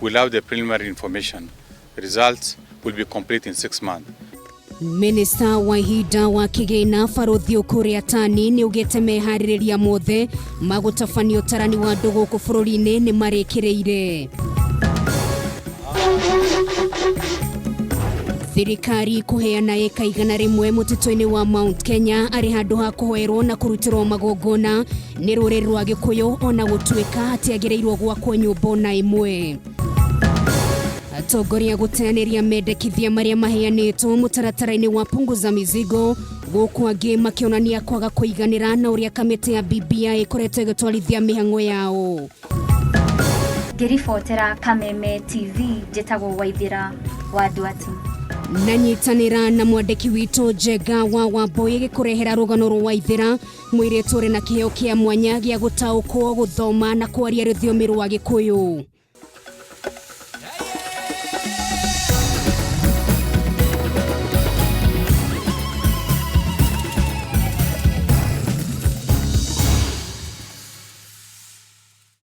We'll have the preliminary information. Results will be complete in 6 months. Minista wa ihinda wa kĩgĩna Barũthi Ukur Yatani nĩ augĩte meharĩrĩria mothe ma gũtabania ũtarani wa andũ gũkũ bũrũri-inĩ nĩ marĩkĩrĩire. Thirikari kũheana ĩka 100 mũtitũ-inĩ wa Mount Kenya arĩ handũ ha kũhoerwo na kũrutĩrwo magongona nĩ rũrĩrĩ rwa Gĩkũyũ, ona gũtuĩka hatiagĩrĩirwo gwakwo nyũmba ona ĩmwe. Atongoria gũteanĩria mendekithia marĩa maheanĩtwo mũtaratara-inĩ wa Punguza Mizigo, gũkũ angĩ makĩonania kwaga kũiganĩra na ũrĩa kamĩtĩ ya BBI ĩkoretwo ĩgĩtwarithia mĩhang'o yao. Ngĩribotera Kameme TV, njĩtagwo Waithĩra wa Nduati. Na nyitanĩra na mwandĩki witũ Njenga wa Wambui gĩkũrehera rũgano rwa Waithĩra, mũirĩtu ũrĩ na kĩheo kĩa mwanya gĩa gũtaũkwo, gũthoma na kwaria rũthiomi rwa Gĩkũyũ.